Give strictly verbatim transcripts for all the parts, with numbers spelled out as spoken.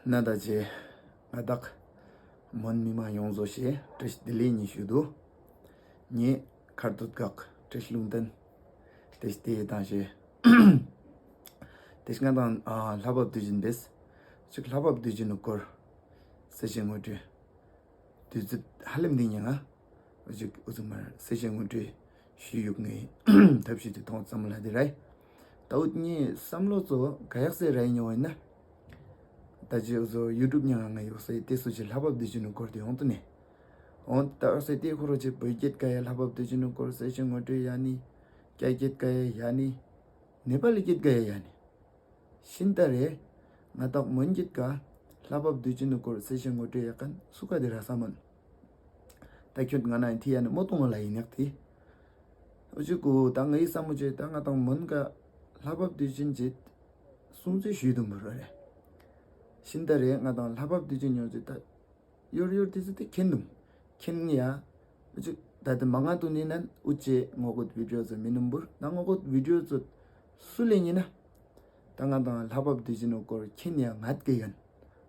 ནད་ད་ཅི་ང་དག་མོན་མི་མང་ཡོངས་རྫོགས་ཞེ་བཀྲ་ཤིས་བདེ་ལེགས་ཉིད་ཞུ་དོ། ངེ་ཁར་དོད་གག་བཀྲ་ཤིས་ལུང་བསྟན་ཏེ་ཏེ་དང་ཞེ་ཏེ་ང་དང་ཨ་ལྷ་བབས་དུས་ཆེན་བེས། ཅིག་ལྷ་བབས་དུས་ཆེན་ནུ་སྐོར་གསལ་བཤད་ངོ་སྤྲོད་དུས་ཚོད་ཧ་ལམ་འདི་ཉིན་ང་ཅིག་འུ་ཚོ་མར་གསལ་བཤད་ངོ་སྤྲོད་ཞུ་ཡུག་ངེ་ཐབས་ཤེས་དེ་ཐོང་ཙམ་ལ་དེ་ར་ཡི། ད་འུ་ངེ་བསམ་བློ་ཚོ་ག་ཡག་སེ་ར་ཡི་ཉོ་ཡིན་ན། ད་ཅི་འུ་ཚོ་ཡུ་ཊུབ་ཉང་ང་ཡོག་སེ་ཏེ་སུ་ཅི་ལྷ་བབས་དུས་ཆེན་ནུ་སྐོར་དེ་ཡོང་དུ་ནེ། འོན་ད་ཡོག་སེ་ཏེ་ཁོ་རོ་ཅི་བོད་སྐད་ག་ཡ་ལྷ་བབས་དུས་ཆེན་ནུ་སྐོར་གསལ་བཤད་ངོ་སྤྲོད་ཡ་ནི། རྒྱ་སྐད་ག་ཡ་ཡ་ནི། ནེ་པ་ལི་སྐད་ག་ཡ་ཡ་ནི། ཤིན་ཏ་རེ། ང་དག་མོན་སྐད་ག་ལྷ་བབས་དུས་ཆེན་ནུ་སྐོར་གསལ་བཤད་ངོ་སྤྲོད་ཡ་མཁན་སུ་ག་དེ་ར་ས་མོན། ད་ཁྱོད་ང་ན་ཐི་ཡ་ནི་མོ་ཏོང་ལ་ཡིན་ཡག་ཐི། འུ་ཅི་གུ་ད་ངའི་བསམ་བློ་ཅི་ད་ང་དང་མོན་ག་ལྷ་བབས་དུས་ཆེན་ཅི་སུང་ཅི་ཞུས་དུམ་བུ་ར་རེ། ཤིན་ཏ་རེ་ང་དང་ལྷ་བབས་དུས་ཆེན་ཉོ་ཅི་ད། ཡོར་ཡོར་དེ་ཚོ་དེ་མཁྱེན་ནུམ། མཁྱེན་ཡ། འུ་ཅི་ད་དེ་མ་ང་དུ་ནི་ནན་འུ་ཅི་ངོ་གོད་བི་ཌི་ཡོ་ཚོ་མི་ནུམ་བུར་ད་ངོ་གོད་བི་ཌི་ཡོ་ཚོ་སུ་ལེ་ཉི་ན། ད་ང་དང་ལྷ་བབས་དུས་ཆེན་ནུ་སྐོར་མཁྱེན་ཡ་ངད་གེ་ཡན།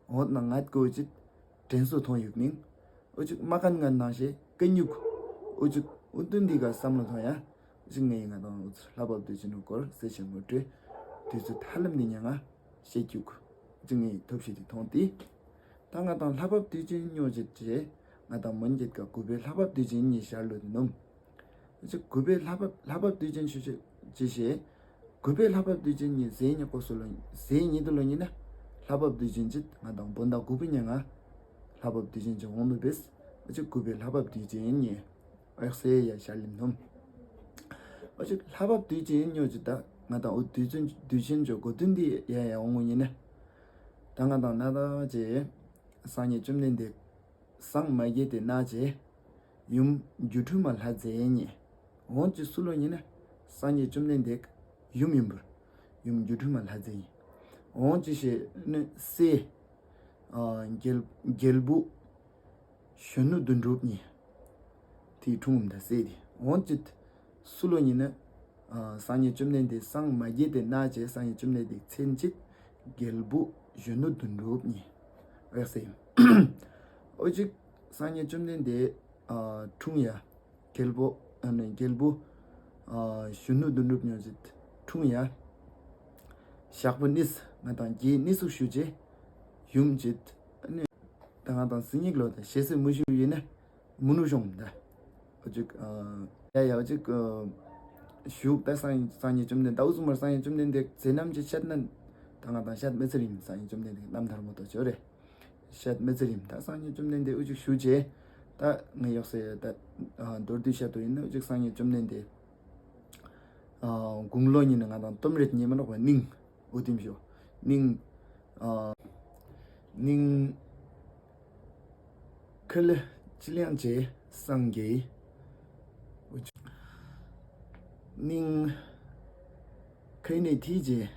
འོད་ན་ངད་གོ་འུ་ཅི་དྲན་སུ་ཐོང་ཡུག་མིང་། འུ་ཅི་མ་ཁན་ངན་ནང་ཞེ་ཀེ་ཉུག་འུ་ཅི་འུ་དུན་དི་ག་བསམ་བློ་ཐོང་ཡ། འུ་ཅི་ངའི་ང་དང་འུ་ཅི་ལྷ་བབས་དུས་ཆེན་ནུ་སྐོར་གསལ་བཤད་ངོ་སྤྲོད་དུས་ཚོད་ཧ་ལམ་འདི་ཉ་ང་བཤད་རྒྱུག་འུ་ཅི་ངའི་ཐབས་ཤེས་དེ་ཐོང་དི། ད་ང་དང་ལྷ་བབས་དུས་ཆེན་ཉོ་ཅི་ཅེ། ང་དང་མོན་སྐད་ག་གུ་པེ་ལྷ་བབས་དུས་ཆེན་ཉི་ཞར་ལོ་དི་ནོམ། ཅི་གུ་པེ་ལྷ་བབས་ལྷ་བབས་དུས་ཆེན་ཞུ་ཅི་ཅི་ཞེ། གུ་པེ་ལྷ་བབས་དུས་ཆེན་ཉི་ཟེ་ཉི་ཀོ་སུ་ལོ་ཟེ་ཉི་དུ་ལོ་ཉི་ན། ལྷ་བབས་དུས་ཆེན་ཅི་ང་དང་བོན་དག་གུ་པེ་ཉ་ང་ལྷ་བབས་དུས་ཆེན་ཅི་འོང་ནུ་བེས། ཅི་གུ་པེ་ལྷ་བབས་དུས་ཆེན་ཉི། ཨེག་སེ་ཡ་ཞར་ལིམ་ནོམ། འོ་ཅི་ལྷ་བབས་དུས་ཆེན་ཉོ་ཅི་ད་ང་དང་འུ་དུས་ཆེན་དུས་ཆེན་ཅོ་གོ་དུན་དི་ཡ་ཡ་འོང་ངུ་ཉི་ན། ད་ང་དང་ན་ད་ཅེ་སང་ཉི་བཅོམ་ལྡན་འདས་སངས་མ་རྒྱས་ཏེ་ན་ཅེ་ཡུམ་སྒྱུ་འཕྲུལ་མ་ལྷ་མཛེས་ཉེ། འོང་ཅི་སུ་ལོ་ཉི་ན་སང་ཉི་བཅོམ་ལྡན་འདས་ཡུམ་ཡུམ་བུར་ཡུམ་སྒྱུ་འཕྲུལ་མ་ལྷ་མཛེས་ཉེ། འོང་ཅི་ཞེ་ནི་སེ་ཨ་རྒྱལ་རྒྱལ་བུ་གཞོན་ནུ་དོན་གྲུབ་ཉེ། ཐི་འཁྲུངས་འོང་ད་སེ་དི་འོང་ཅི་སུ་ལོ་ཉི་ན། ཨ་སང་ཉི་བཅོམ་ལྡན་འདས་སངས་མ་རྒྱས་ཏེ་ན་ཅེ་སང་ཉི་བཅོམ་ལྡན་འདས་མཚན་ཅི་རྒྱལ་བུ་གཞོན་ནུ་དོན་གྲུབ་ཉེ། ཨེག་སེ་ཡིན། འོ་ཅི་སང་ཉི་བཅོམ་ལྡན་འདས་ཨ་འཁྲུངས་ཡ། རྒྱལ་བུ་ཨ་ནི་རྒྱལ་བུ་ཨ་གཞོན་ནུ་དོན་གྲུབ་ཉོ་ཅི་འཁྲུངས་ཡ། ཞག་པོ་ནིས་ང་དང་རྒྱལ་ནིས་སུ་ཞུ་ཅེ་ཡུམ་ཅི་ཨ་ནི་ད་ང་དང་སི་ཉིག་ལོ་ད་ཤེ་སེ་མུ་ཞུ་ཡིན་ན། མུ་ནུ་ཤོང་ད། འོ་ཅིག་ཨ་ཡ་ཡ་འོ་ཅིག་ཨ་ཞུགས་ད་སང་སང་ཉི་བཅོམ་ལྡན་འདས་འུ་ཚོ་མར་སང་ཉི་བཅོམ་ལྡན་འདས་ཟེར་ནམ་ཅི་བཤད་ན། ད་ང་དང་བཤད་མི་ཚར་ཡིན། སང་ཉི་བཅོམ་ལྡན་འདས་རྣམ་ཐར་མོ་ཏོ་ཅོ་རེ་བཤད་མི་ཚར་ཡིན། ད་སང་ཉི་བཅོམ་ལྡན་འདས་འུ་ཅིག་ཞུ་ཅེ་ད་ངས་ཡོག་སེ་ད་ཨ་མདོར་བསྡུས་བཤད་དོ་ཡིན་ན། འུ་ཅིག་སང་ཉི་བཅོམ་ལྡན་འདས་ཨ་དགུང་ལོ་ཉིད་ནི་ང་དང་སྟོམ་རེད་ཉི་མ་ནོག་པ་ནིང་། འུ་དིམ་ཤོ་ནིང་ཨ་ནིང་ཁལ་ཅི་ལིང་ཅེ་སངས་རྒྱས། ནིང་ཁལ་ནེ་ཐི་ཅེ་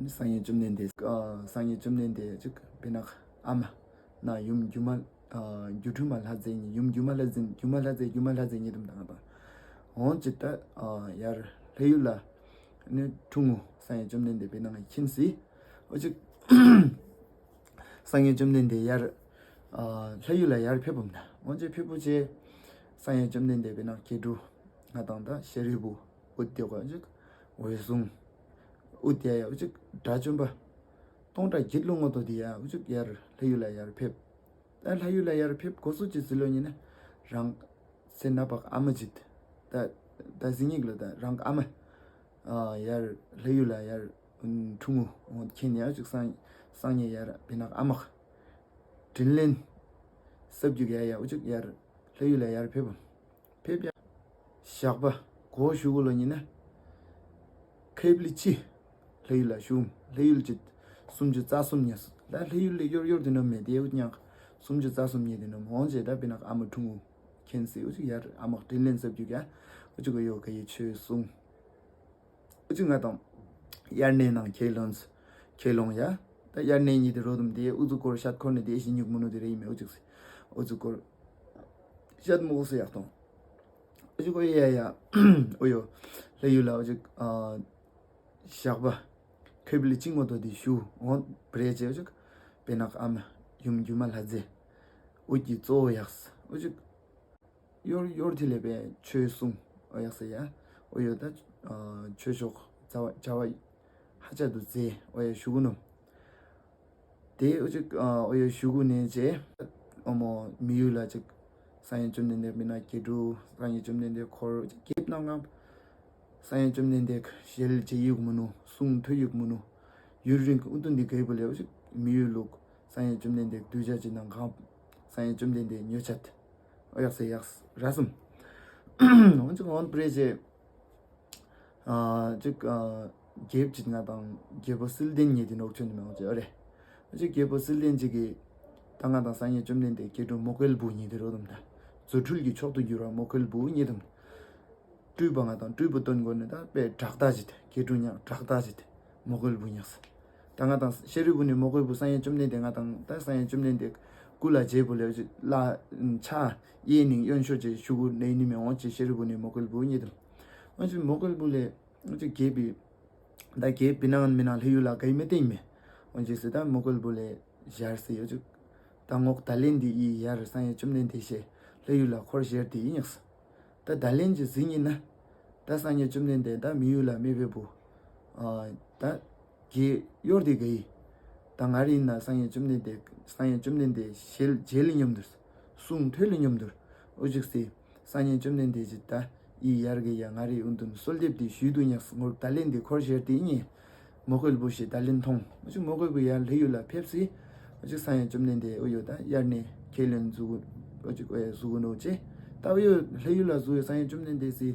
སང་ཉི་བཅོམ་ལྡན་འདས་ཨ་སང་ཉི་བཅོམ་ལྡན་འདས་ཅིག་བི་ནག་ཨ་མ་ན་ཡུམ་སྒྱུ་མ་ཨ་སྒྱུ་འཕྲུལ་མ་ལྷ་མཛེས་ཉེ། ཡུམ་སྒྱུ་མ་ལྷ་མཛེས་སྒྱུ་མ་ལྷ་མཛེས་སྒྱུ་མ་ལྷ་མཛེས་ཉེ་དུམ་དང་དང་འོང་ཅི་ད་ཨ་ཡར་ལྷ་ཡུལ་ལ་ནི་འཁྲུངས་ངུ་སང་ཉི་བཅོམ་ལྡན་འདས་བི་ནག་ཁྱིན་སི། འོ་ཅིག་སང་ཉི་བཅོམ་ལྡན་འདས་ཡར་ཨ་ལྷ་ཡུལ་ལ་ཡར་ཕེབས་བུམ་ན། འོ་ཅི་ཕེབས་བུ་ཅེ་སང་ཉི་བཅོམ་ལྡན་འདས་བི་ནག་ཁྱེ་དྲུ་ང་དང་ད་ཤེ་རི་བུ་འུ་ཏེ་གོ་ཅིག་འོད་སྲུང་འུ་ཏེ་ཡ་འུ་ཅིག་དགྲ་བཅོམ་པ་སྟོང་ཕྲག་བརྒྱད་ལུ་ངོ་ཏོ་དི་ཡ་འུ་ཅིག་ཡར་ལྷ་ཡུལ་ལ་ཡར་ཕེབས། ད་ལྷ་ཡུལ་ལ་ཡར་ཕེབས་གོ་སུ་ཅི་ཟི་ལོ་ཉི་ན་རང་སེ་ན་པག་ཨ་མ་ཅིག་ད་ད་ཟི་ཉིག་ལོ་ད་རང་ཨ་མ་ཨ་ཡར་ལྷ་ཡུལ་ལ་ཡར་འཁྲུངས་ངུ་འོང་ཁྱེན་ཡ་འུ་ཅིག་སང་སང་ཉི་ཡར་བི་ནག་ཨ་མ་དྲིན་ལན་སབ་རྒྱུག་ཡ་ཡ་འུ་ཅིག་ཡར་ལྷ་ཡུལ་ལ་ཡར་ཕེབས་བུམ། ཕེབས་ཡ། ཞག་པ་གོ་ཞུ་གུ་ལོ་ཉི་ན། ཁལ་ལི་ཅི། ལྷ་ཡུལ་ལ་ཞུམ། ལྷ་ཡུལ་ཅི། སུམ་ཅུ་རྩ་གསུམ་ཉེ་སུ། ད་ལྷ་ཡུལ་ལི་ཡོར་ཡོར་དི་ནོམ་མེད་དེ་འུ་ཉག་སུམ་ཅུ་རྩ་གསུམ་ཉེ་དི་ནོམ་འོང་ཅེ་ད་བི་ནག་ཨ་མ་འཁྲུངས་ངུ་ཁྱེན་སི་འུ་ཅིག་ཡར་ཨ་མ་དྲིན་ལན་སབ་རྒྱུག་ཡ། འུ་ཅིག་གོ་ཡོ་ག་ཡི་ཆོས་གསུང་། འུ་ཅིག་ང་དང་དབྱར་གནས་ནང་ཁས་ལོངས་ཁས་ལོང་ཡ། ད་དབྱར་གནས་ཉིད་དི་རོ་དུམ་དེ་འུ་ཚོ་སྐོར་ཤད་ཁོ་ནི་དེ་ཞི་ཉུག་མུ་ནུ་དི་རེ་ཡི་མེ་འུ་ཅིག་སི་འུ་ཚོ་སྐོར་ཤད་མོ་གོ་སི་ཡག་དང་། འུ་ཅིག་འོ་ཡ་ཡ་འོ་ཡོ་ལྷ་ཡུལ་ལ་འུ་ཅིག་ཨ་ཞག་པ་ཁལ་ལི་ཅི་ངོ་ཏོ་དི་ཞུ་འོང་བྲེ་ཅེ་འུ་ཅིག་ བེ་ནག་ཨམ་ཡུམ་གྱུ་མ་ལྷ་ཛེ། འོ་གི་ཙོ་ཡགས། འོ་ཅིག་ཡོར་ཡོར་ཐི་ལེ་བེ་ཆོས་སྲུང་འོ་ཡགས་ཡ། འོ་ཡོ་ད་ཆོས་ཕྱོགས་བྱ་བ་བྱ་བ་ཧ་ཅང་དུ་ཛེ་འོ་ཡ་ཞུ་གུ་ནོ། ཏེ་འོ་ཅིག་ཨ་འོ་ཡོ་ཞུ་གུ་ནེ་ཅེ་ཨོ་མོ་མི་ཡུལ་ལ་ཅིག་སངས་རྒྱས་བཅོམ་ལྡན་འདས་མི་ན་གྱེ་དྲུ་སངས་རྒྱས་བཅོམ་ལྡན་འདས་འཁོར་ཅིག་གྱེབ་ནང་ང་སངས་རྒྱས་བཅོམ་ལྡན་འདས་ཞལ་མཇལ་ཡུག་མི་ནུ་གསུང་ཐོས་ཡུག་མི་ནུ་ཡུན་རིང་ཨུ་ཏུན་ཏི་གེ་བུ་ལེ་འོ་ཅིག་མི་ཡུལ་ལུག་སངས་རྒྱས་བཅོམ་ལྡན་འདས་གདུལ་བྱ་ཅིག་ནང་གང་སངས་རྒྱས་བཅོམ་ལྡན་འདས་ཉོ་ཆད་འོ་ཡགས་སེ་ཡགས་ར་སུམ། འོ་ཅིག་འོན་པྲེ་ཅེ། ཨ་ཅིག་ཨ་གྱེབ་ཅིག་ང་དང་གྱེ་བོ་སིལ་ལྡན་ཉེ་དི་ནོར་ཆུན་མེ་འོ་ཅེ་འོ་རེ། ཨ་ཅིག་གྱེ་བོ་སིལ་ལྡན་ཅིག་གི་ད་ང་དང་སངས་རྒྱས་བཅོམ་ལྡན་འདས་གྱེ་དྲུ་མོ་གལ་བུ་ཉེ་དི་རོ་དུམ་ད། རྫུ་འཕྲུལ་གྱི་མཆོག་ཏུ་གྱུར་བ་མོ་གལ་བུ་ཉེ་དུམ། སྤྲུལ་པ་ང་དང་སྤྲུལ་པ་སྟོན་དགོ་ནི་ད་པེ་དྲག་ད་ཅིག་གྱེ་དྲུ་ཉག་དྲག་ད་ཅིག་མོ་གལ་བུ་ཉགས། ད་ང་དང་ཤེ་རི་བུ་ནི་མོ་གལ་བུ་སངས་རྒྱས་བཅོམ་ལྡན་འདས་ང་དང་ད་སངས་རྒྱས་བཅོམ་ལྡན་འདས་སྐུ་ལ་མཇལ་བུ་ལེ་ལ་ཆ་ཡེ་ནིང་ཡོན་ཤོ་ཅེ་ཞུ་གུ་ནེ་ནི་མེ་འོ་ཅེ་ཤེ་རི་བུ་ནི་མོ་གལ་བུ་ཉེ་དུམ། འོ་ཅིག་མོ་གལ་བུ་ལེ་འོ་ཅིག་གྱེ་བི་ད་གྱེ་བི་ནང་མི་ནང་ལྷ་ཡུལ་ལ་གའི་མེ་ཏེ་ཉི་མེ། འོ་ཅིག་སི་ད་མོ་གལ་བུ་ལེ་ཞར་སི་འོ་ཅིག་ད་ངོག་ད་ལེན་དི་ཡི་ཡར་སངས་རྒྱས་བཅོམ་ལྡན་འདས་ཤེ་ལྷ་ཡུལ་ལ་འཁོར་ཞར་དི་ཡི་ཉགས། ད་ད་ལེན་ཅི་ཟིན་ཡིན་ན། ད་སངས་རྒྱས་བཅོམ་ལྡན་འདས་ད་མི་ཡུལ་ལ་མེ་བེ་བུ། ཨ་ད་གྱེ་ཡོར་དི་གའི། ད་ང་རི་ན་སངས་རྒྱས་བཅོམ་ལྡན་འདས་སངས་རྒྱས་བཅོམ་ལྡན་འདས་ཞལ་མཇལ་ལི་ཉམ་དུར། གསུང་ཐོས་ལི་ཉམ་དུར། འོ་ཅིག་སི་སངས་རྒྱས་བཅོམ་ལྡན་འདས་ཅི་ད་ཡི་ཡར་གའི་ཡ་ང་རི་ཨུན་དུན་གསོལ་འདེབས་དི་ཞུས་དུ་ཉགས་ངོར་ད་ལེན་དི་འཁོར་ཞར་དི་ཉེ། མོ་གལ་བུ་ཤེ་ད་ལེན་ཐོང་། འོ་ཅིག་མོ་གལ་བུ་ཡར་ལྷ་ཡུལ་ལ་ཕེབས་སི། འོ་ཅིག་སངས་རྒྱས་བཅོམ་ལྡན་འདས་འོ་ཡོ་ད་ཡར་ནེ་ཁས་ལེན་ཟུག་འོ་ཅིག་འོ་ཡ་ཟུག་ནོ་ཅེ། ད་འོ་ཡོ་ལྷ་ཡུལ་ལ་ཟུག་ཡོ་སངས་རྒྱས་བཅོམ་ལྡན་འདས་སི་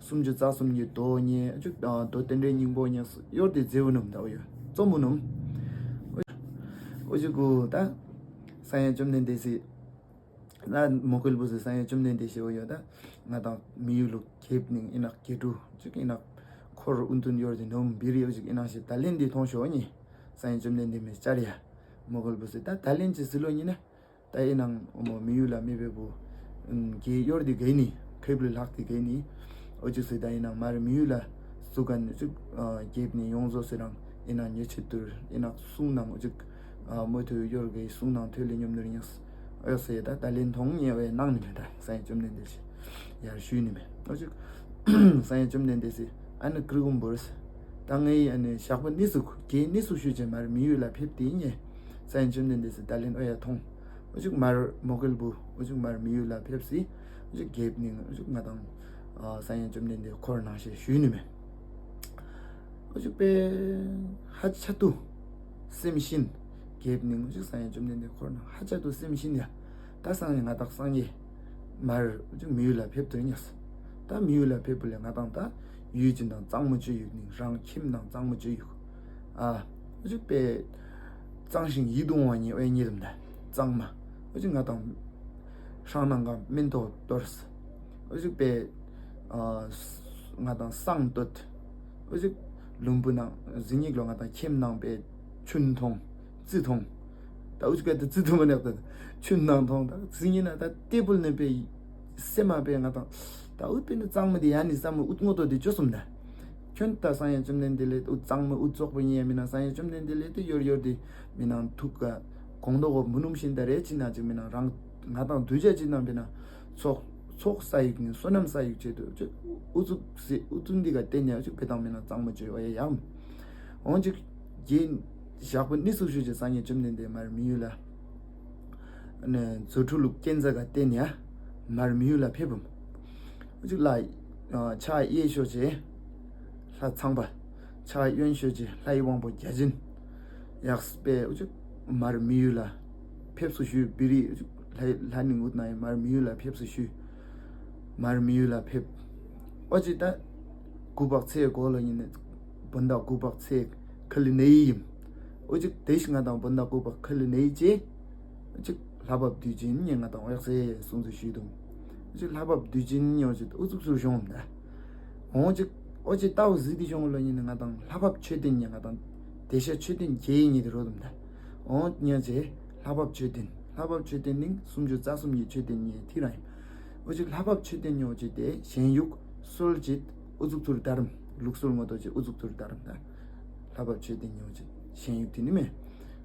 སུམ་ཅུ་རྩ་གསུམ་གྱི་མདོ་ཉེ་འོ་ཅིག་མདོ་རྟེན་འབྲེལ་སྙིང་པོ་ཉེ་ཡོར་དི་ཛེ་བུ་ནུམ་ད་འོ་ཡོ་ཙོ་མུ་ནུམ། འོ་ཅིག་གུ་ད་སངས་རྒྱས་བཅོམ་ལྡན་འདས་སི། ད་མོ་གལ་བུ་སི་སངས་རྒྱས་བཅོམ་ལྡན་འདས་ཤེ་འོ་ཡོ་ད་ང་དང་མི་ཡུལ་ལུག་གྱེབ་ནིང་ཨི་ནག་གྱེ་དྲུ་ཅིག་ཨི་ནག་འཁོར་ཨུན་དུན་ཡོར་དི་ནོམ་བི་རི་འོ་ཅིག་ཨི་ནག་ཤེ་ད་ལེན་དི་ཐོང་ཤོ་ཉེ། སངས་རྒྱས་བཅོམ་ལྡན་འདས་མེ་ཅར་ཡ། མོ་གལ་བུ་སི་ད་ད་ལེན་ཅི་སི་ལོ་ཉེ་ན། ད་ཨི་ནང་འོ་མོ་མི་ཡུལ་ལ་མེ་བེ་བུ། གྱེ་ཡོར་དི་གའི་ནི་ཁེབ་ལི་ལྷག་དི་གའི་ནི། འོ་ཅིག་སི་ད་ཨི་ནང་མར་མི་ཡུལ་ལ་སུ་གན་ཅིག་གྱེབ་ནི་ཡོང་ཟོ་སི་རང་ཨི་ནང་ཉེ་ཆེ་དུར་ཨི་ནང་གསུང་ནང་འོ་ཅིག་མོ་ཐུ་ཡོར་གའི་གསུང་ནང་ཐོས་ལི་ཉམ་ནུར་ཉགས། འོ་ཡོ་སི་ད་ད་ལེན་ཐོང་ཉེ་འོ་ཡ་ནང་ནི་མེ་ད་སངས་རྒྱས་བཅོམ་ལྡན་འདས་ཤེ་ཡར་ཞུས་ནི་མེ། འོ་ཅིག་སངས་རྒྱས་བཅོམ་ལྡན་འདས་སི་ཨ་ནི་ཀྲི་གུམ་བུར་སི། ད་ངའི་ཨ་ནི་ཞག་པོ་ནི་སུག་གྱེ་ནི་སུག་ཤུ་ཅེ་མར་མི་ཡུལ་ལ་ཕེབས་དི་ཉེ། སངས་རྒྱས་བཅོམ་ལྡན་འདས་སི་ད་ལེན་འོ་ཡ་ཐོང་། འོ་ཅིག་མར་མོ་གལ་བུ་འོ་ཅིག་མར་མི་ཡུལ་ལ་ཕེབས་སི། འོ་ཅིག་གྱེབ་ནིང་འོ་ཅིག་ང་དང་ཨ་སངས་རྒྱས་བཅོམ་ལྡན་འདས་འཁོར་ནང་ཤེ་ཞུས་ནི་མེ། འོ་ཅིག་པེ་ཧ་ཅ་ཏུ་སེམས་ཤིན་གྱེབ་ནིང་འོ་ཅིག་སངས་རྒྱས་བཅོམ་ལྡན་འདས་འཁོར་ནང་ཧ་ཅ་ཏུ་སེམས་ཤིན་ཡ། ད་སངས་རྒྱས་ང་དང་སངས་རྒྱས་མར་འོ་ཅིག་མི་ཡུལ་ལ་ཕེབས་དུ་ཉགས། ད་མི་ཡུལ་ལ་ཕེབས་བུ་ལེ་ང་དང་ད་ཡུལ་ཅིག་དང་གཙང་མ་ཅིག་ཡུག་ནིང་རང་ཁྱིམ་དང་གཙང་མ་ཅིག་ཡུག། ཨ་འོ་ཅིག་པེ་གཙང་ཞིང་ཡིད་དུ་འོང་བ་ཉེ་འོ་ཡ་ཉེ་དུམ་ད་གཙང་མ། འོ་ཅིག་ང་དང་ཧྲང་ནང་ག་མིན་ཏོ་ཏོར་སི། འོ་ཅིག་པེ་ཨ་ང་དང་སང་ཏོད། འོ་ཅིག་ལུམ་བུ་ནང་ཟི་ཉིག་ལོ་ང་དང་ཁྱིམ་ནང་པེ་ཆུན་ཐོང་རྩི་ཐོང་། ད་འུ་ཅིག་ག་ད་རྩི་ཐོང་མ་ནག་ད་ཆུན་ནང་ཐོང་ད་རྩི་ཉིན་ན་ད་ཏེ་བུལ་ནེ་པེ་སེམས་མ་པེ་ང་དང་ད་འུ་པེ་ནི་གཙང་མ་དེ་ཡ་ནི་བསམ་འུ་ངོ་ཏོ་དེ་ཅོ་སུམ་ད། ཁྱོད་ད་སངས་རྒྱས་བཅོམ་ལྡན་འདས་ལས་འུ་གཙང་མ་འུ་ཙོག་པོ་ཉེ་མི་ན་སངས་རྒྱས་བཅོམ་ལྡན་འདས་ལས་དེ་ཡོར་ཡོར་དེ་མི་ན་ཐུག་ག་གོང་དོ་གོ་མུ་ནུམ་ཤིན་ད་རེ་ཅི་ན་ཅིག་མི་ན་རང་ང་དང་གདུལ་བྱ་ཅི་ན་པེ་ན་ཚོགས་ཚོགས་ས་ཡིག་ནི་བསོད་ནམས་ས་ཡིག་ཅེ་དུ་ཅིག་འུ་ཚུགས་སི་འུ་ཚུགས་འདི་ག་བརྟེན་ཡ་ཅིག་པེ་དང་མི་ན་གཙང་མ་ཅོ་ཡ་ཡ་ཡ། འོང་ཅིག་གི་ཞག་པོ་ནི་སུག་ཤུ་ཅེ་སངས་རྒྱས་བཅོམ་ལྡན་འདས་མར་མི་ཡུལ་ལ་ནི་རྫུ་འཕྲུལ་ལུགས་རྐྱེན་རྩ་ག་བརྟེན་ཡ་མར་མི་ཡུལ་ལ་ཕེབས་བུམ། འུ་ཅིག་ལ་ཕྱག་གཡས་ཤོ་ཅེ་ལྷ་ཚངས་པ། ཕྱག་གཡོན་ཤོ་ཅེ་ལྷའི་དབང་པོ་བརྒྱ་བྱིན། ཡགས་པེ་འུ་ཅིག་མར་མི་ཡུལ་ལ་ཕེབས་སུ་ཞུ་བི་རི་འུ་ཅིག་ལྷ་ལྷ་ནི་ངུད་ན་ཡི་མར་མི་ཡུལ་ལ་ཕེབས་སུ་ཞུ། མར་མི་ཡུལ་ལ་ཕེབས། འོ་ཅིག་ད་གུ་བག་ཚེ་གོ་ལོ་ཉིན་ནི་བོན་དག་གུ་བག་ཚེ་ཁ་ལི་ནེ་ཡིམ། འོ་ཅིག་དེ་ཤི་ང་དང་བོན་དག་གུ་བག་ཁ་ལི་ནེ་ཅེ། འོ་ཅིག་ལྷ་བབས་དུས་ཆེན་ཉེ་ང་དང་འོ་ཡགས་སེ་སུང་ཚུ་ཞུ་དུམ། འོ་ཅིག་ལྷ་བབས་དུས་ཆེན་ཉེ་འོ་ཅིག་འུ་ཚུགས་ཚུར་ཤོང་ད། འོ་ཅིག་འོ་ཅིག་ཏའོ་ཟི་དི་ཤོང་ལོ་ཉིན་ནི་ང་དང་ལྷ་བབས་མཆོད་རྟེན་ཉེ་ང་དང་དེ་ཤ་མཆོད་རྟེན་གྱེ་ཉེ་དི་རོ་དུམ་ད། འོ་ཉེ་ཅེ་ལྷ་བབས་མཆོད་རྟེན་ལྷ་བབས་མཆོད་རྟེན་ནིང་སུམ་ཅུ་རྩ་གསུམ་གྱི་མཆོད་རྟེན་ཉེ་ཐི་ར་ཡིན། འོ་ཅིག་ལྷ་བབས་མཆོད་རྟེན་ཉེ་འོ་ཅིག་དེ་ཞེན་ཡུག་སོལ་ཅིག་འུ་ཚུགས་ཚུར་དར་རམ་ལུགས་སྲོལ་ངོ་ཏོ་ཅིག་འུ་ཚུགས་ཚུར་དར་རམ་ད། ལྷ་བབས་མཆོད་རྟེན་ཉེ་འོ་ཅིག་ཞེན་ཡུག་ཐི་ནི་མེ།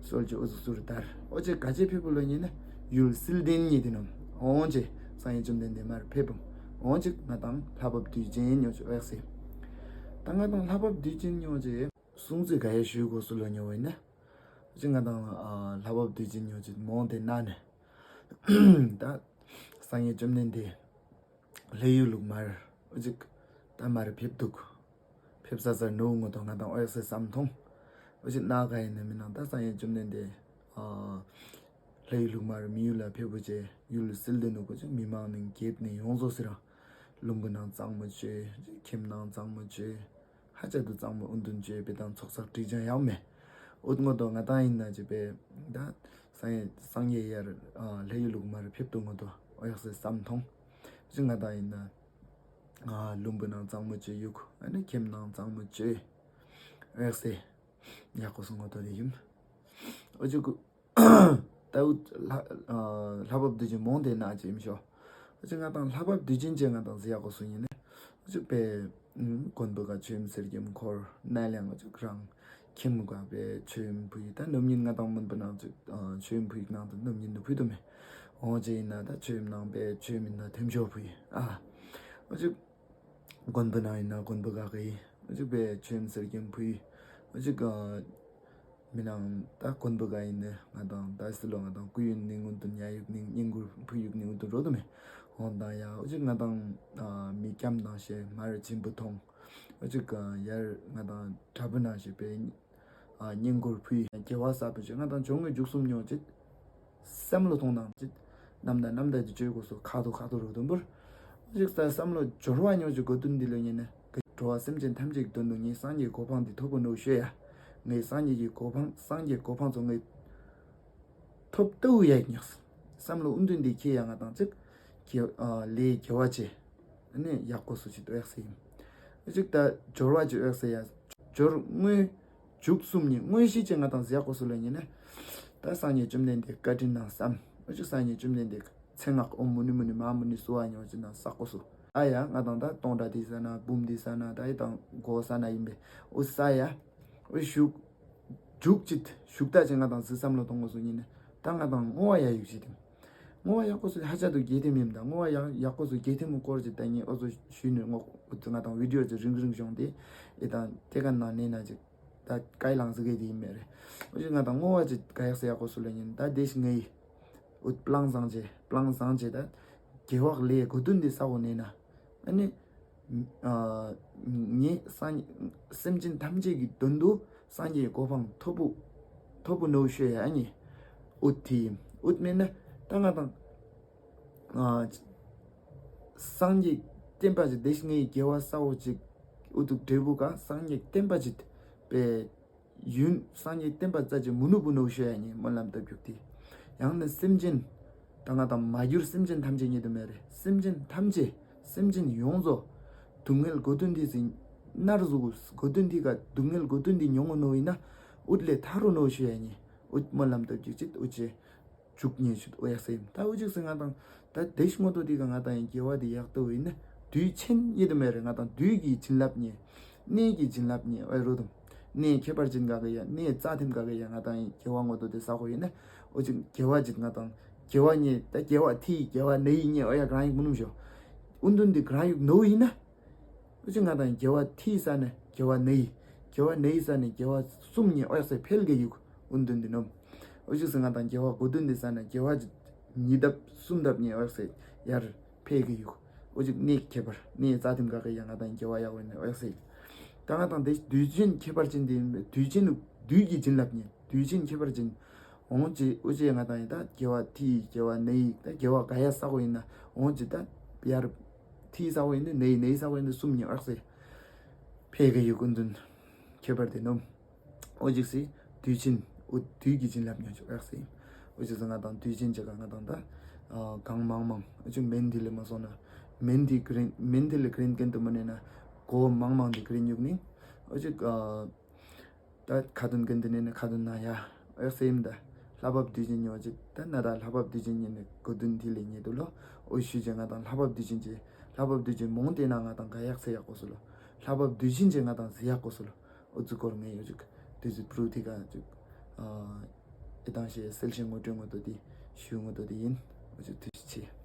སོལ་ཅིག་འོ་ཟུག་ཟུར་དར། འོ་ཅིག་ག་ཅི་ཕེབས་བོ་ལོ་ཉི་ནི་ཡུལ་སིལ་ལྡན་ཉིད་དེ་ནོམ། འོ་ཅིག་སངས་རྒྱས་བཅོམ་ལྡན་འདས་མར་ཕེབས་བོ། འོ་ཅིག་ང་དང་ལྷ་བབས་དུས་ཆེན་ཉོ་ཅིག་འོ་ཡག་སེ། ད་ང་དང་ལྷ་བབས་དུས་ཆེན་ཉོ་ཅིག་སྲུང་བརྩི་ག་ཡེ་ཞུ་དགོས་སུ་ལོ་ཉོ་བོ་ཡིན་ན། འོ་ཅིག་ང་དང་ཨ་ལྷ་བབས་དུས་ཆེན་ཉོ་ཅིག་མོ་དེ་ན་ནི། ད་སངས་རྒྱས་བཅོམ་ལྡན་འདས་ལྷ་ཡུལ་ལུགས་མར་འོ་ཅིག་ད་མར་ཕེབས་འདུག། ཕེབས་ས་ས་ནོ་ངོ་ཏོ་ང་དང་འོ་ཡག་སེ་བསམ་ཐོང་། འོ་ཅིག་ན་ག་ཡིན་ན་མི་ནང་ད་སངས་རྒྱས་བཅོམ་ལྡན་འདས་ཨ་ལྷ་ཡུལ་ལུགས་མར་མི་ཡུལ་ལ་ཕེབས་བོ་ཅིག་ཡུལ་སིལ་ལྡན་ནོ་གོ་ཅིག་མི་མང་ནིང་རྒྱལཔོ་ནིང་ཡོངས་རྫོགས་སི་རང་ལུམ་བུ་ནང་གཙང་མོ་ཅོས། ཁྱིམ་ནང་གཙང་མོ་ཅོས། ཧ་ཅང་དུ་གཙང་མོ་འུན་ཐུན་ཅོས་པེ་དང་ཚོགས་བསགས་དྲི་ཅན་ཡང་མེད། འོ་ངོ་ཏོ་ང་དང་ཡིན་ན་ཅིག་པེ་ད་སངས་རྒྱས་སངས་རྒྱས་ཡར་ཨ་ལྷ་ཡུལ་ལུགས་མར་ཕེབས་འདུག་ངོ་ཏོ་འོ་ཡག་སེ་བསམ་ཐོང་། འོ་ཅིག་ང་དང་ཡིན་ན་ཨ་ལུམ་བུ་ནང་གཙང་མོ་ཅོས་ཡུག། ཨ་ནི་ཁྱིམ་ནང་གཙང་མོ་ཅོས། འོ་ཡག་སེ་ཡག་གོ་སུ་ངོ་ཏོ་དེ་ཡིན། འོ་ཅིག་གུ་ད་འུ་ལྷ་ཨ་ལྷ་བབས་དུས་ཆེན་མོ་དེ་ན་ཅིག་ཡིན་ཤོ། འོ་ཅིག་ང་དང་ལྷ་བབས་དུས་ཆེན་ཅིག་ང་དང་ཟེར་ཡག་གོ་སུ་ཡིན་ནི། འོ་ཅིག་པེ་ཨུམ་དགོན་པ་ག་ཆོས་ཉམས་གསེར་སྐྱེམས་འཁོར་ནལ་ཡང་འོ་ཅིག་རང་ཁྱིམ་ག་པེ་ཆོས་ཉམས་ཕུལ་ཡི། ད་ནམ་ཡིན་ང་དང་མོན་པ་ནང་ཅིག་ཨ་ཆོས་ཉམས་ཕུལ་ཡི་ནང་དུ་ནམ་ཡིན་དུ་ཕུལ་དུ་མེད། འོ་ཅིག་ཡིན་ན་ད་ཆོས་ཉམས་ནང་པེ་ཆོས་ཉམས་ཡིན་ན་ཐེམ་ཆོས་ཕུལ་ཡི། ཨ་འོ་ཅིག་དགོན་པ་ནང་ཡིན་ན་དགོན་པ་ག་གི་འོ་ཅིག་པེ་ཆོས་ཉམས་གསེར་སྐྱེམས་ཕུལ་ཡི། འོ་ཅིག་ཨ་མི་ནང་ད་དགོན་པ་ག་ཡིན་ནི་ང་དང་ད་སི་ལོ་ང་དང་སྐུ་ཡོན་ནིང་འུན་ཐུན་ཉ་ཡུག་ནིང་བསྙེན་བཀུར་ཕུལ་ཡུག་ནིང་འུན་ཐུན་རོ་དུ་མེད། འོ་ད་ཡ་འོ་ཅིག་ང་དང་ཨ་མི་སྐྱམ་དང་ཤེ་མར་བྱིན་པོ་ཐོང་། འོ་ཅིག་ཡར་ང་དང་གྲྭ་པ་ནང་ཤེ་པེ་ཨ་བསྙེན་བཀུར་ཕུལ་ཡི་དགེ་བ་བསགས་པ་ཅིག་ང་དང་ཇོ་ངེ་འཇུག་གསུམ་ཉོ་ཅིག་བསམ་བློ་ཐོང་དང་ཅིག་ནམ་ད་ནམ་ད་ཅིག་ཅོ་གོ་སོ་ཁ་ཐོ་ཁ་ཐོ་རོ་དུམ་བུར། ཅིག་ད་བསམ་བློ་སྦྱོར་བ་ཉོ་ཅིག་གོ་དུན་འདི་ལོ་ཉེ་ནི་འགྲོ་བ་སེམས་ཅན་ཐམས་ཅད་ཀྱི་དོན་དུ་ངས་སངས་རྒྱས་གོ་འཕང་འདི་ཐོབ་པོ་ནོ་ཤོད་ཡ། ངས་སངས་རྒྱས་ཀྱི་གོ་འཕང་སངས་རྒྱས་གོ་འཕང་ཚོ་ངས་ཐོབ་ཏུ་ཡ་ཉོག། བསམ་བློ་འུན་ཐུན་འདི་ཁྱེད་ཡ་ང་དང་ཅིག་གི་ཨ་ལས་དགེ་བ་ཅེ། ཨ་ནི་ཡག་གོ་སུ་ཅིག་ཏོ་ཡག་སེ་ཡིན། ཅིག་ད་སྦྱོར་བ་ཅིག་ཡག་སེ་ཡ། སྦྱོར་དངོས་འཇུག་གསུམ་ནི་དངོས་གཞི་ཅིག་ང་དང་ཟེར་ཡག་གོ་སུ་ལ་ཉེ་ནི། ད་སངས་རྒྱས་བཅོམ་ལྡན་འདས་བཀའ་དྲིན་ནང་བསམ། འོ་ཅིག་སངས་རྒྱས་བཅོམ་ལྡན་འདས་མཚན་སྔགས་ཨོཾ་མུ་ནི་མུ་ནི་མ་མུ་ནི་སྭཱ་ཧཱ་ཉོ་ཅིག་ནང་བསགས་གོ་སུ། ཨ་ཡ་ང་དང་ད་སྟོང་ཕྲག་དེ་ས་ན་འབུམ་དེ་ས་ན་ད་ཡི་དང་གོ་ས་ན་ཡིན་པས་འོ་ས་ཡ། འོ་ཞུགས་འཇུག་ཅིག་ཞུགས་ད་ཅིག་ང་དང་ཟི་བསམ་བློ་གཏོང་གོ་སུ་ཉེ་ནི། ད་ང་དང་བསྔོ་བ་ཡ་ཡུག་ཅིག་དེ། བསྔོ་བ་ཡག་གོ་སུ་ཧ་ཅང་དུ་དགེ་ཐེམ་ཡིན་ད། བསྔོ་བ་ཡག་ཡག་གོ་སུ་དགེ་ཐེམ་སྐོར་ཅིག་ད་ཉེ་འོ་ཚོ་ཞུས་ནི་བསྔོ་འོ་ཚོ་ང་དང་བི་ཌི་ཡོ་ཅིག་རིང་རིང་བྱུང་དེ། ཨེ་ད་དེ་ག་ནང་ནེ་ན་ཅིག་ད་སྐའི་ལང་ཟི་གེ་དེ་ཡིན་མེད་རེད། འོ་ཅིག་ང་དང་བསྔོ་བ་ཅིག་ག་ཡག་སེ་ཡག་གོ་སུ་ལ་ཉེ་ནི་ད་དེ་ཞིག་ངའི་འུད་པླང་བཟང་ཅེ་པླང་བཟང་ཅེ་ད་དགེ་བ་ལས་གོ་དོན་དེ་ས་གོ་ནེ་ན། ཨ་ནི། ཨ་ངས་སངས་སེམས་ཅན་ཐམས་ཅད་ཀྱི་དོན་དུ་སངས་རྒྱས་གོ་འཕང་ཐོབ་པོ་ཐོབ་པོ་ནོ་ཤོད་ཡ་ཨ་ནི། འུད་དེ་འུད་མེད་ན་ད་ང་དང་ཨ་སངས་རྒྱས་བསྟན་པ་ཅིག་དེ་ཞིག་ངའི་དགེ་བ་ས་གོ་ཅིག་འུ་ཐུག་འབྲས་བུ་ག་སངས་རྒྱས་བསྟན་པ་ཅིག་པེ། ཡུན་སངས་རྒྱས་བསྟན་པ་རྩ་ཆེ་མུ་ནུ་བུ་ནོ་ཤོད་ཡ་ཉེ་སྨོན་ལམ་བཏབ་རྒྱུག་དེ། ཡང་ན་སེམས་ཅན། ད་ང་དང་མ་གྱུར་སེམས་ཅན་ཐམས་ཅད་ཉེ་དུ་མེད་རེད། སེམས་ཅན་ཐམས་ཅད། སེམས་ཅན་ཡོངས་རྫོགས། སྡུག་བསྔལ་གོ་དོན་དེ་ཟིན་ནར་ཟུག་གོ་དོན་དེ་ག་སྡུག་བསྔལ་གོ་དོན་དེ་མྱོང་ངོ་ནོ་ཡིན་ན། འུད་ལས་ཐར་རོ་ནོ་ཤོད་ཡ་ཉེ་འུད་སྨོན་ལམ་བཏབ་རྒྱུག་ཅིག་འུ་ཅེ། འཇུག་ཉེ་ཆུད་འོ་ཡག་སེ་ཡིན། ད་འུ་ཅིག་སེ་ང་དང་ད་དེ་ཞིག་ངོ་ཏོ་དེ་ག་ང་དང་ཡིན་དགེ་བ་དེ་ཡག་ཏོ་ཡིན་ན་དུས་ཆེན་ཡེ་དུ་མེད་རེད། ང་དང་དུས་ཀྱི་བྱིན་རླབས་ཉེ། གནས་ཀྱི་བྱིན་རླབས་ཉེ་འོ་རོ་དུམ། གནས་ཁྱད་པར་ཅན་ག་གི་ཡ་གནས་རྩ་ཐིམ་ག་གི་ཡ་ང་དང་ཡིན་དགེ་བ་ངོ་ཏོ་དེ་ས་གོ་ཡིན་ན་འུ་ཅིག་དགེ་བ་ཅིག་ང་དང་དགེ་བ་ཉེ་ད་དགེ་བ་ཐི་དགེ་བ་ནེ་ཡི་ཉེ་འོ་ཡག་རང་ཡིག་མུ་ནུམ་ཤོ། འུན་དུན་དེ་རང་ཡིག་ནོ་ཡིན་ན། འུ་ཅིག་ང་དང་དགེ་བ་ཐི་ས་ནེ་དགེ་བ་ནེ་ཡི། དགེ་བ་ནེ་ཡི་ས་ནེ་དགེ་བ་གསུམ་ཉེ་འོ་ཡག་སེ་འཕེལ་གི་ཡུག་འུན་དུན་དེ་ནོམ། འུ་ཅིག་སེ་ང་དང་དགེ་བ་གོ་དོན་དེ་ས་ནེ་དགེ་བ་ཉིས་ལྡབ་གསུམ་ལྡབ་ཉེ་འོ་ཡག་སེ་ཡར་འཕེལ་གི་ཡུག། འུ་ཅིག་གནས་ཁྱད་པར་གནས་རྩ་ཐིམ་ག་གི་ཡ་ང་དང་དགེ་བ་ཡག་འོ་ནེ་འོ་ཡག་སེ། ད་ང་དང་དེ་དུས་ཆེན་ཁྱད་པར་ཅན་དེ་དུས་ཆེན་དུས་ཀྱི་བྱིན་རླབས་ཉེ་དུས་ཆེན་ཁྱད་པར་ཅན། འོང་ཅི་འུ་ཅེ་ང་དང་ཡིན་ད་དགེ་བ་ཐི་དགེ་བ་ནེ་ཡི་ད་དགེ་བ་ག་ཡ་ས་གོ་ཡིན་ན་འོང་ཅི་ད་ཡར་ཐི་ས་གོ་ཡིན་ན་ནེ་ཡི་ནེ་ཡི་ས་གོ་ཡིན་ན་གསུམ་ཉེ་འོ་ཡག་སེ་འཕེལ་གི་ཡུག་འུན་དུན་ཁྱད་པར་དེ་ནོམ། འོ་ཅིག་སེ་དུས་ཆེན་འུ་དུས་ཀྱི་བྱིན་རླབས་ཉོ་ཅིག་འོ་ཡག་སེ་ཡིན། འུ་ཅིག་སེ་ང་དང་དུས་ཆེན་ཅིག་ག་ང་དང་ད་གང་མང་མང་འུ་ཅིག་མེན་དི་ལེ་མ་སོང་ན་མེན་དི་ཀྲིན་མེན་དི་ལེ་ཀྲིན་ཀེན་དུ་མ་ནེ་ན་གོ་མང་མང་དི་ཀྲིན་ཡུག་ནི་འུ་ཅིག་ད་ཁ་ཏོན་གན་དེ་ནེ་ནི་ཁ་ཏོན་ན་ཡ། འོ་ཡག་སེ་ཡིན་ད། ལྷ་བབས་དུས་ཆེན་ཉོ་ཅིག་ད་ན་ད་ལྷ་བབས་དུས་ཆེན་ཉེ་ནི་གོ་དོན་ཐི་ལེ་ཉེ་དུ་ལོ། འོ་ཞུ་ཅེ་ང་དང་ལྷ་བབས་དུས་ཆེན་ཅེ། ལྷ་བབས་དུས་ཆེན་མོང་དེ་ན་ང་དང་ག་ཡག་སེ་ཡག་གོ་སུ་ལོ། ལྷ་བབས་དུས་ཆེན་ཅེ་ང་དང་ཟི་ཡག་གོ་སུ་ལོ། འོ་ཙུ་སྐོར་ངེ་ཡོ་ཅིག་དུས་ཙུ་པྲུ་ཐི་ག་ཅིག་ཨ་ དང་ཞེ་སེལ་ཞིང་ངོ་སྤྲོད་ངོ་ཏོ་དེ་ཞུ་ངོ་ཏོ་དེ་ཨིན། འོ་ཇུ་ཐུགས་རྗེ་ཆེ།